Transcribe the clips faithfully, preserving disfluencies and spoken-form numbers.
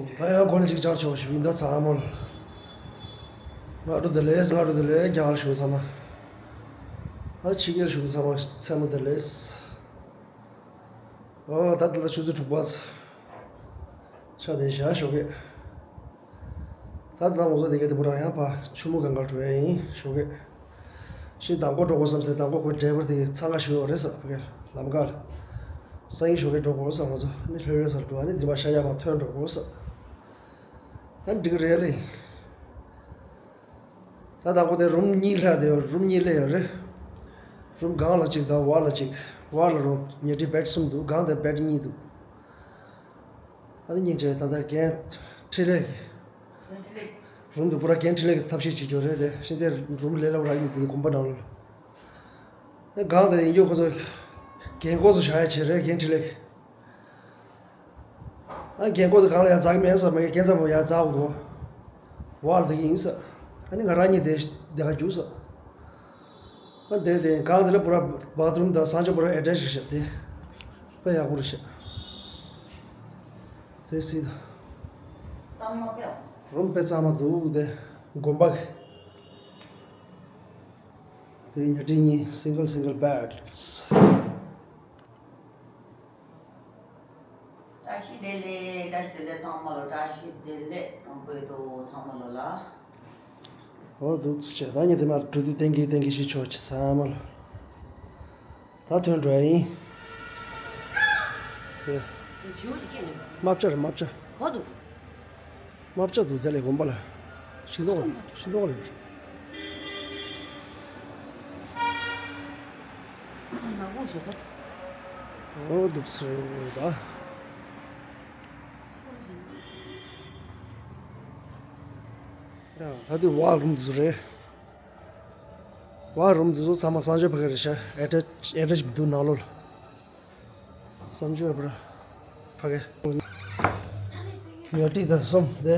ད་ཡང་གོ་ལ་གཅིག་བཅར་ཆོག་ཞུ་ཡིན་ད་ཚང་མ་ལ། སྔ་དྲོ་བདེ་ལེགས། སྔ་དྲོ་བདེ་ལེགས། རྒྱ་གར་བཞུགས་ཚང་མ། ད་ཕྱི་རྒྱལ་བཞུགས་ཚང་མ་མཚན་མོ་བདེ་ལེགས། ཨོ་ད་ལྟ་ཆུ་ཚོད་དྲུག་པ་ཚ། ཆ་དེ་བཞག་ཞོགས་ཀས། ད་ལྟ་ང་ཚོ་དེ་ག་དེ་པོ་རང་ཡང་ཕ་ཆུ་མོ་གང་གར་འགྲོ་ཡ་ཡིན་ཞོགས་ཀས། ཤི་དང་པོ་འགྲོ་དགོས་བསམ་སེ་དང་པོ་ཁོའི་ཌ་རའི་ཝར་དེ་ཚང་ཁ་ཞུ་ཡོད་རེད་ས་ཕ་གི་ལམ་ཁ་ལ། སང་ཉིན་ཞོགས་ཀས་འགྲོ་དགོས་ས་ང་ཚོ་ནི་ལྷོད་ལྷོད་སར་འགྲོ་ཨ་ནི་འདི་མ་ཤ་ཡ་མ་ཐོན་འགྲོ་དགོས་ས། ཨ་འགྲིག་རེད་ལེ། ད་དང་པོ་དེ་རུམ་གཉིས་ལྷག་དེ་རུམ་གཉིས་སླེབས་ཡོད་རེད། རུམ་སྒང་ལ་གཅིག་དང་བར་ལ་གཅིག་བར་ལ་རུམ་ཉལ་ཁྲི་བེད་གསུམ་འདུག་སྒང་དེ་བེད་གཉིས་འདུག་ཨ་ནི་སྙིང་རྗེ་ད་ལྟ་རྒན་འཕྲིན་ལས་ཀྱི་རུམ་དུ་པུ་ར་རྒན་འཕྲིན་ལས་ཀྱི་ཐབས་ཤེས་བྱེད་རྒྱུ་རེད་དེ་ཤིན་ཏེ་རུམ་ལས་སླ་པོ་རག་གི་མི་འདུག་དགོན་པ་ནང་ལ། ཨ་སྒང་དེ་ཡིན་རྒྱུ་ཁོ་ཚོ་རྒན་ཁོ་ཚོ་བཞག་ཡ་བྱེད་རེད་རྒན་འཕྲིན་ལས་ཀྱི། ཨ་རྒན་ཁོ་ཚོ་སྒང་ལ་ཡ་འཛག་མེད་ས་མ་གི་རྒན་ཚ་མོ་ཡ་འཛག་འདུག་བར་དེ་ཡིན་ས། ཨ་ནི་ང་རང་གཉིས་དེ་དེ་ག་རྒྱུགས་ས། ཨ་དེ་དེ་སྒང་དེ་ལ་པུ་ར་བཱ་ཐི་རུམ་དང་གསང་སྤྱོད་པུ་ར་ཨེ་ཊེཆ་ཞིག་བྱས་དེ། དཔེ་ཡག་པོ་རེད་ཤག་དེ་སྲིད་དང་། གཙང་མ་དཔེ་ཡག་པོ། རུམ་དཔེ་གཙང་མ་འདུག་དེ་དགོན་པ་གི། དེ་ཉལ་ཁྲི་གཉིས་སིང་གལ་སིང་གལ་བེད། བཀྲ་ཤིས་བདེ་ལེགས། བཀྲ་ཤིས་བདེ་ལེགས་ཚང་མ་ལོ། བཀྲ་ཤིས་བདེ་ལེགས་ཨང་བོད་དོ་ཚང་མ་ལོ་ལ། འོ་འདུག་ཟེར་ད་ངས་དེ་མར་འགྲོ་དུས་ཏན་གི་ཏན་གི་ཤི་ཆོག་ཅི་ཚང་མ་ལོ། ད་ཐོན་འགྲོ་ཡ་ཡིན། དེ། ཇུ་ཇི་ཁྱེད་ནི། རྨ་བྱ་རེད་རྨ་བྱ། གོ་འདུག་རྨ་བྱ་འདུག་དེ་ལས་དགོན་པ་ལ། ཤིང་ཏོག་ཤིང་ཏོག་རེད། ནག་པོ་ཞེ་དྲག་འོ་འདུག་ཟེར་བ། ཡ་ད་དུང་བར་རུམ་འདི་ཚོ་རེད། བར་རུམ་འདི་ཚོ་ཚང་མ་གསང་སྤྱོད་ཕ་གི་རེད་ཤག་ཨེ་ཊེཆ་ཨེ་ཊེཆ་མི་འདུག་ནང་ལོགས་ལ། གསང་སྤྱོད་པུ་ར་ཕ་གི། ཉལ་ཁྲི་དང་གསུམ་དེ།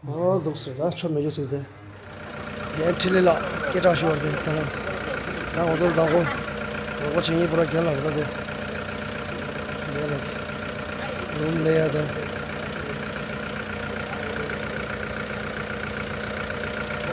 ཨོ་འདུག་ཟེར་ད་ཆོ་མེད་རྒྱུ་ཟེར་ཏེ། རྒན་འཕྲིན་ལས་ལགས་སྐད་གྲགས་ཞུ་བར་དེ་ད་ལ། ད་ང་ཚོར་བདག་པོ། རོགས་པ་བྱེད་མཁན་པུ་ར་རྒན་ལགས་རེད་ད་དེ། རྒན་ལགས། རུམ་ལས་ཡ་ད།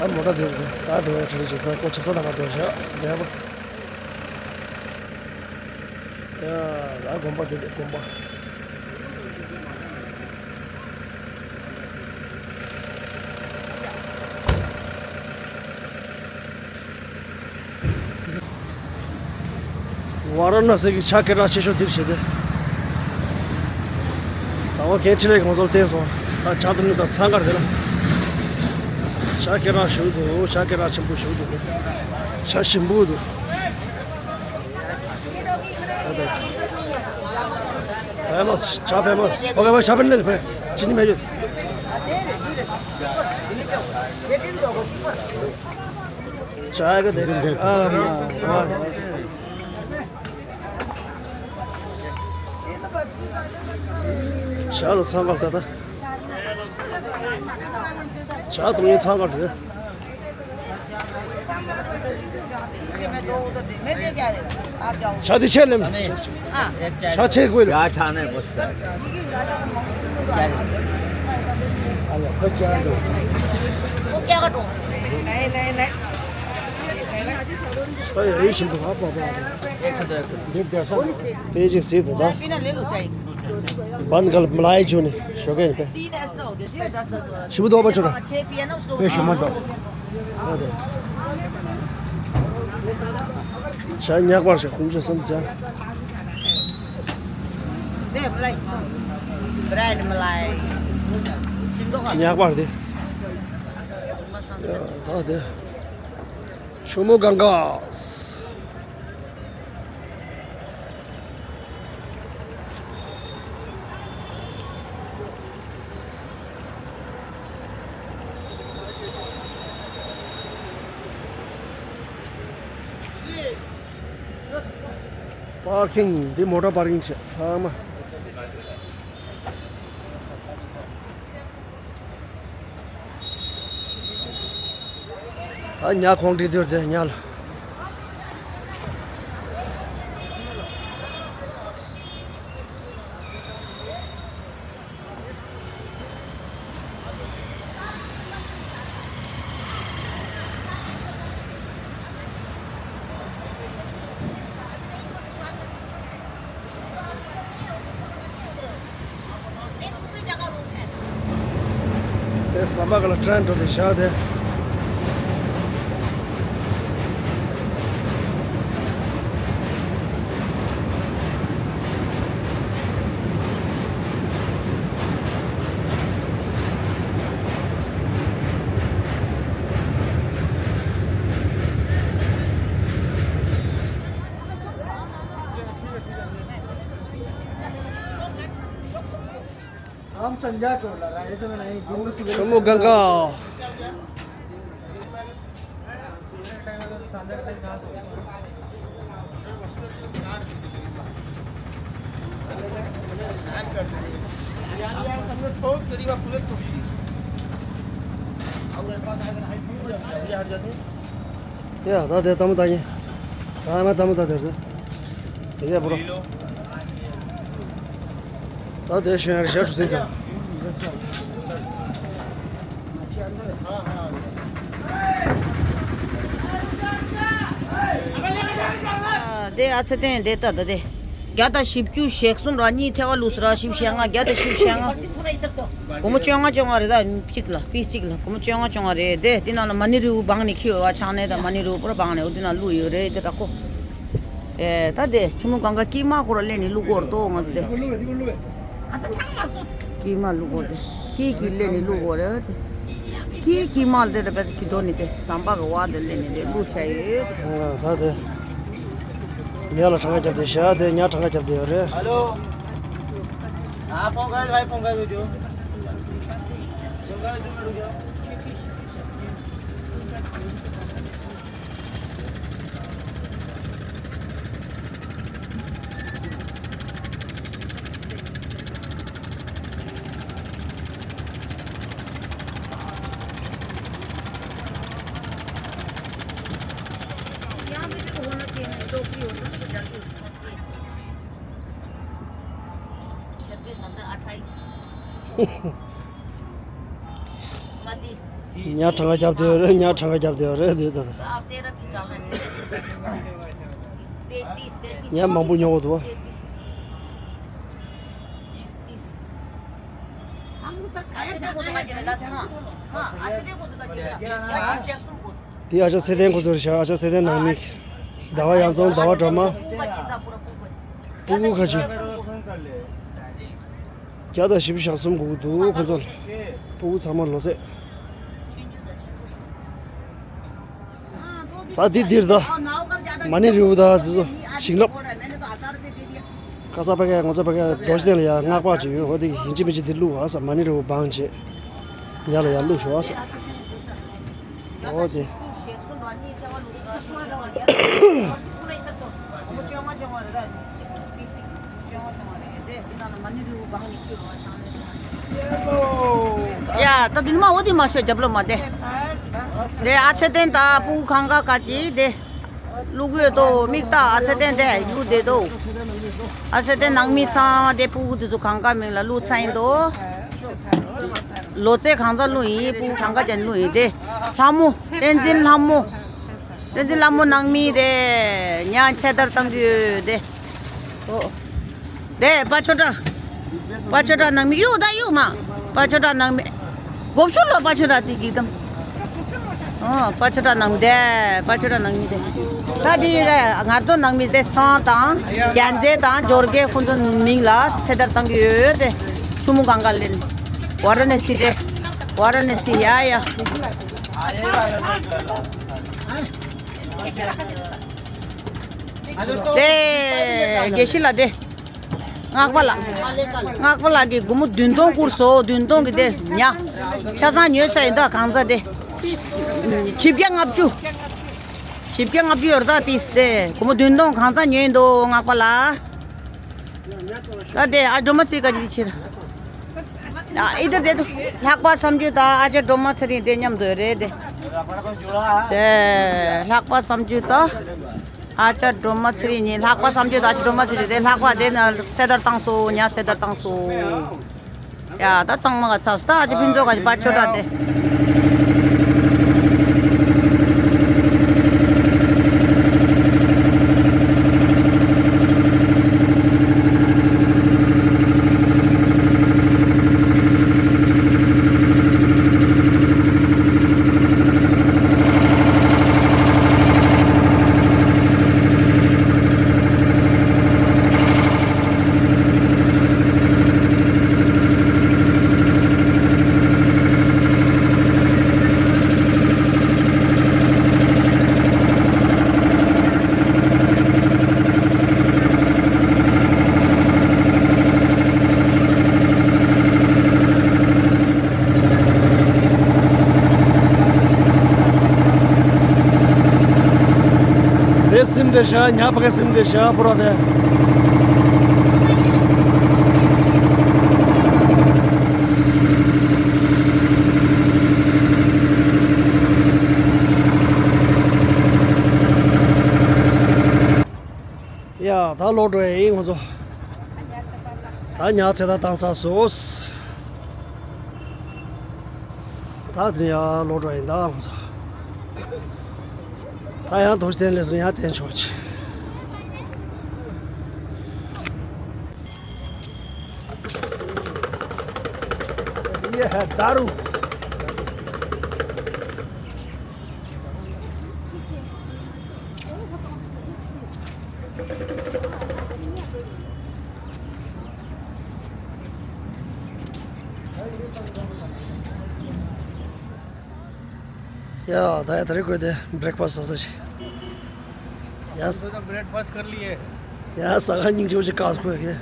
ད་མོ་ཊ་དེ་རེད་ད་འགྲོ་ཡ་ཁྲིད་ལས་བྱེད་ད་ཁོ་ཆབ་ས་ད་མ་འགྲོ་བཞག་ལས་པ། ཡ་ད་དགོན་པ་དེ་རེད་དགོན་པ། ཝཱ་ར་ཎ་སི་གི་ཇ་སྐད་གྲགས་ཆེ་ཤོས་འདིར་བྱེད་དེ། ད་བ་རྒན་འཕྲིན་ལས་ཀྱི་ང་ཚོར་བསྟན་སོང་། ད་ཇ་དང་ནི་དང་ཚང་ཁར་དེ་ལ། ཇ་སྐད་གྲགས་ཞུ་འདུག་ཇ་སྐད་གྲགས་ཆེན་པོ་ཞུ་འདུག་ཇ་ཞིམ་པོ་འདུག་ཕེ་མ་སི། ཇ་ཕེ་མ་སི། ཨོ་ཁེ་བ་ཇ་ཕེ་མ་སི་ཕེ། ཅི་ནི་མེད་ཡོད། ཇ་ག་དེ་ཨ་མ་ཨ། ཇ་ལ་ཚང་ག་ད་ད། ཇ་འཐུང་ཡས་ཚང་ག་རེད། ཇ་དེ་ཆེ་ལེམ། ཇ་ཆེ་དགོས་ལེ། ཇ་ཆ་ནས་གོ། ཨ་ཡ་ཡིད་བཞིན་དུ་ཧ་པ་པ། དེ་ཅིག་ཟེར་དུ་ད། བན་གལ་མ་ལའི་ཇུ་ནི་ཞོགས་ཀས་ནི་པེ། ཞིབ་དོག་པ་ཆུ་ད། པེ་ཞུ་མ་དོག་ཇ་ཉག་པར་ཞིག་ཁུང་ཆ་སམ་ཇ། ཉག་པར་དེ། ད་དེ། ཆུ་མོ་གང་ག་པར་ཀིང་འདི་མོ་ཊ་པར་ཀིང་བྱས་ཚང་མ། ད་ཉ་ཁོང་ཁྲིད་དུས་དེ་ཉ་ལ། དེ་ཟམ་པ་ག་ལ་ཊེན་འགྲོ་དེ་བཞག་དེ། हम संध्या को ला रहा है, ऐसे में नहीं, दिन में सुबह ཆུ་མོ་གངྒཱ། ཡ་ད་དེ་ལྟ་མོ་ལྟ་ཉེ། ཚང་མ་ལྟ་མོ་ལྟ་དེར་ཟེར། དེ་གས་པོ་རོ། ད་དེ་ཤོད་ཡར་ཞག་གྲུ་སེང་ཚང་། དེ་ཨ་ཚེ་བརྟན་དེ་ལྟ་ད་དེ། བརྒྱ་དང་བཞི་བཅུ་ཞེ་གསུམ་ར་གཉིས་ཐལ་བ་ལུས་ར་བཞི་བཅུ་ཞེ་ལྔ། བརྒྱ་དང་བཞི་བཅུ་ཞེ་ལྔ། སྒོར་མོ་བཅོ་ལྔ་བཅོ་ལྔ་རེད། ད་གཅིག་ལ་པིས་གཅིག་ལ་སྒོར་མོ་བཅོ་ལྔ་བཅོ་ལྔ་རེད། དེ་དེ་ནང་ལ་མ་ཎི་རིལ་བུ་སྦངས་ནས་ཁྱེར་ཡོད་པ། ཕྱག་ནས་དང་མ་ཎི་རིལ་བུ་པུ་ར་སྦངས་ནས་འོ་དེ་ནང་བླུགས་ཡོད་རེད། དེ་ར་ཁོ། ཨེ་ད་དེ་ཆུ་མོ་གངྒཱ་དཀྱིལ་མ་ཁོ་ར་སླེབས་ནས་བླུག་གོ་ར་ཏོ་ང་ཚོ་དེ། དཀྱིལ་མ་བླུག་གོ་དེ། དཀྱིལ་གྱི་སླེབས་ནས་བླུག་གོ་རེད་དེ། དཀྱིལ་དཀྱིལ་མ་དེ་ར་བེད་ཀྱི་འགྲོ་ནས་དེ་ཟམ་པ་གི་བ་དེ་སླེབས་ནས་དེ་བླུགས་བྱས་ཡོད། ད་དེ། ཉ་ལ་གྲངས་ཀ་རྒྱབ་དེ་བཞག་དེ་ཉ་གྲངས་ཀ་རྒྱབ་དེ་ཡོད་རེད། हेलो। हाँ, फोन कर भाई, फोन कर दो। फोन कर, दो मिनट रुक जाओ। यहाँ पे तो होना चाहिए ना, टोकरी होता, उसको जाके उठाना चाहिए। छब्बीस, सत्ताईस, अट्ठाईस। उनतीस। ཉ་གྲངས་ཀ་རྒྱབ་དེ་ཡོད་རེད། ཉ་གྲངས་ཀ་རྒྱབ་དེ་ཡོད་རེད་དེ་ད། आप तेरह पीस डाल रहे हैं। तैंतीस, तैंतीस। ཉ་མང་པོ་ཉོ་གོ་འདུག་བ། तैंतीस। इकतीस। हम उधर खाए थे, वो तो का जिला था। हाँ, ऐसे देखो तो का जिला। या शिव जैसुम को। དེ་ཨ་ཅག་ཚེ་བརྟན་ཁོ་ཚོར་བཞག་ཨ་ཅག་ཚེ་བརྟན་ནང་མི། ཟླ་བ་ཡང་ཚང་ཟླ་བ་སྒྲོལ་མ། སྤུ་གུ་ཁ་ཆུ། བརྒྱ་དང་བཞི་བཅུ་ཞེ་གསུམ་དགོས་ཀྱི་འདུག་ཁོ་ཚོ་ལ། སྤུ་གུ་ཚང་མ་ལོ་ཚད། ས་དེ་འདིར་ད། མ་ཎི་རིལ་བུ་ད་དེ་ཚོ་ཞིང་ལབ། ཁ་ས་ཕ་གའི་ངོ་ཚ་ཕ་གའི་རྡོ་རྗེ་གདན་ལ་ཡ་སྔགས་པ་ཅིག་ཡོད། འོ་དེ་ཡིན་གཅིག་མིན་གཅིག་འདི་བླུགས་ཨ་ས། མ་ཎི་རིལ་བུ་སྦངས་བྱས། ཉ་ལ་ཡ་བླུགས་ཤོག་ཨ་ས། འོ་དེ། ཡ་ད་དུང་མ་འོ་དེ་མ་ཤོད་རྒྱབ་ལོ་མ་དེ། དེ་ཨ་ཚེ་བརྟན་ད་སྤུ་གུ་གང་ག་ག་ཅིག་དེ། བླུག་ཡོད་དོ། མིག་ལྟ། ཨ་ཚེ་བརྟན་དེ་བླུག་བསྡད་དོ། ཨ་ཚེ་བརྟན་ནང་མི་ཚང་མ་དེ་སྤུ་གུ་དེ་ཚོ་གང་ག་མིང་ལ་བླུག་ཚར་ཡིན་དོ། ལོ་ཚད་གང་ཚ་བླུག་ཡིན། སྤུ་གུ་གང་ག་ཅན་བླུག་ཡིན་དེ། ལྷ་མོ་བསྟན་འཛིན་ལྷ་མོ། བསྟན་འཛིན་ལྷ་མོ་ནང་མི་དེ་ཉ་ཆེ་དར་བཏང་གི་ཡོད་དེ། ཨོ། དེ་པ་ཆོ་ཏྲ། པ་ཆོ་ཏྲ་ནང་མི་གཡུག་ད་གཡུག་མ། པ་ཆོ་ཏྲ་ནང་མི། སྒོ་ཕྱུགས་ལོ་པ་ཆོ་ཏྲ་ཙི་གི་དམ། ཨོ་པ་ཆོ་ཏྲ་ནང་མི་དེ། པ་ཆོ་ཏྲ་ནང་མི་དེ། ད་དེ་རེད། ང་ཚོ་ནང་མི་དེ་ཚང་དང་རྒྱལ་མཚན་དང་འབྱོར་རྒྱལ་ཁོང་ཚོ་མིང་ལ་ཚེ་དར་བཏང་གི་ཡོད་དེ། ཆུ་མོ་གང་ག་ལེན། ཝ་ར་ཎ་སི་དེ། ཝ་ར་ཎ་སི་ཡ་ཡ། དེ་དགེ་བཤེས་ལགས་དེ། སྔགས་པ་ལགས། སྔགས་པ་ལགས་ཀྱིས་སྒོར་མོ་བདུན་སྟོང་བསྐུར་སོང་། བདུན་སྟོང་གི་དེ་ཉ། ཆ་ཚང་ཉོས་ཚར་ཡིན་ད་གང་ཚ་དེ། བཞི་བརྒྱ་ལྔ་བཅུ། བཞི་བརྒྱ་ལྔ་བཅུ་ཡོད་རེད་ད་པིས་དེ། སྒོར་མོ་བདུན་སྟོང་གང་ཚ་ཉོས་ཡིན་དོ་སྔགས་པ་ལགས། ད་དེ་ཨ་སྒྲོལ་མ་ཚེ་བརྟན་ག་ཅིག་ཕྱིར། ཨ་ཨི་དེ་དེ་དུ་ལྷག་པ་བསམ་རྒྱུད་དང་ཨ་ཅག་སྒྲོལ་མ་ཚེ་རིང་དེ་མཉམ་དུ་རེད་དེ། དེ་ལྷག་པ་བསམ་རྒྱུད་དང་། ཨ་ཅག་སྒྲོལ་མ་ཚེ་རིང་གཉིས། ལྷག་པ་བསམ་རྒྱུད་དང་ཨ་ཅག་སྒྲོལ་མ་ཚེ་རིང་དེ། ལྷག་པ་དེ་ན་ཚེ་དར་བཏང་སོང་། ཉ་ཚེ་དར་བཏང་སོང་། ཡ་ད་ཚང་མ་ག་ཚ་སོང་། ད་ཨ་ཅག་ཕུན་ཚོགས་ག་ཅིག་པ་ཆོ་ཏྲ་དེ། ཤ་ཉག་པ་ག་སིམ་དེ་ཤ་པོ་ར་དེ། ཡ་ད་ལོག་འགྲོ་ཡ་ཡིན་ང་ཚོ། ད་ཉག་ཚེ་ད་བཏང་ཚར་སོང་། ད་དེ་ཡང་ལོག་འགྲོ་ཡིན་ད་ང་ཚོ། ད་ཡང་དོ་ཞིག་བསྟན་ལས་སོང་ཡང་བསྟན་ཆོག་ཅིག་ཡེ་ཧ་ད་རུ། ཡ་ད་ཡ་ད་རེས་དགོས་ཏེ་བྷི་རེག་ཕ་སི་ཟ་ས་ཞིག་ཡ་ས། तो ब्रेकफास्ट कर लिए। ཡ་ས་ག་སྙིང་རྗེ་བོ་ཞིག་བཀག་དགོས་གི་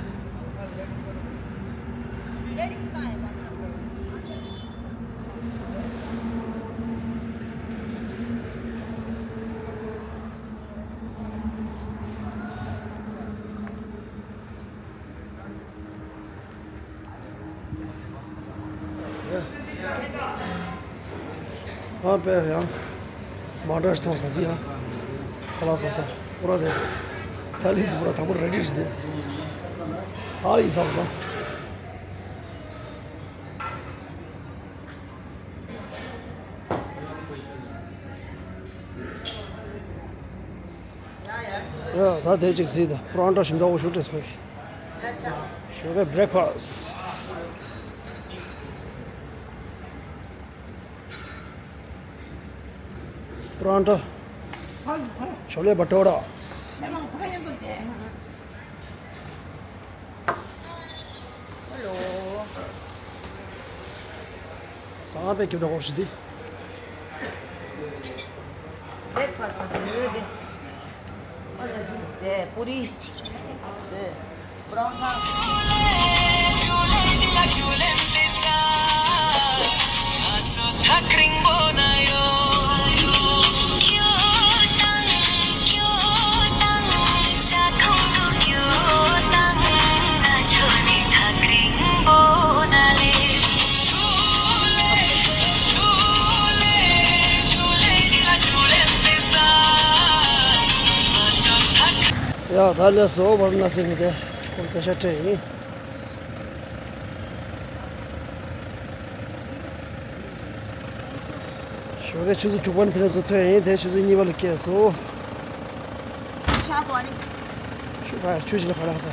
ཨ་པེ་ཡང་མ་འདྲ་ཞིག་མཐོང་ས་དེ་ཡང་ཁ་ལག་ཟ་ས་པུ་ར་དེ་ཐ་ལི་ཚི་པུ་ར་དང་པོ་རེ་ཌི་རེད་དེ་ཨ་ཡིན་ས་པུ་ར། ཡ་ད་དེ་ཅིག་གཟིགས་དང་པོ་རང་འདྲ་ཞིམ་ཏོག་པོ་ཞུ་དྲན་སོང་། ཞོགས་པའི་བྷི་རེག་ཕ་སི། པུ་རོན་ཊ། ཆོ་ལེ་བ་ཊོ་ར། ཧེ་ལོ། སང་པའི་ཁྱབ་ད་ཧོ་ཤི་དི། བྷི་རེག་ཕ་སི་ནི་ཡོད་དེ། ཨ་ལ་དེ་པུ་རི། དེ་པུ་རོན་ཊ། ཡ་ད་ལས་སོ་བར་ན་སེ་ནི་དེ་ཁོང་སྐད་ཆ་དྲིས་ཡིན། ཞོགས་ཀའི་ཆུ་ཚོད་དྲུག་པ་ནས་ཕན་ཚུན་ཐོན་ཡིན་དེ་ཆུ་ཚོད་གཉིས་པ་ལ་སྐྱེལ་སོང་། ཆུ་ཁ་ཆུ་ཞིག་ལ་ཁ་ལག་ཟ།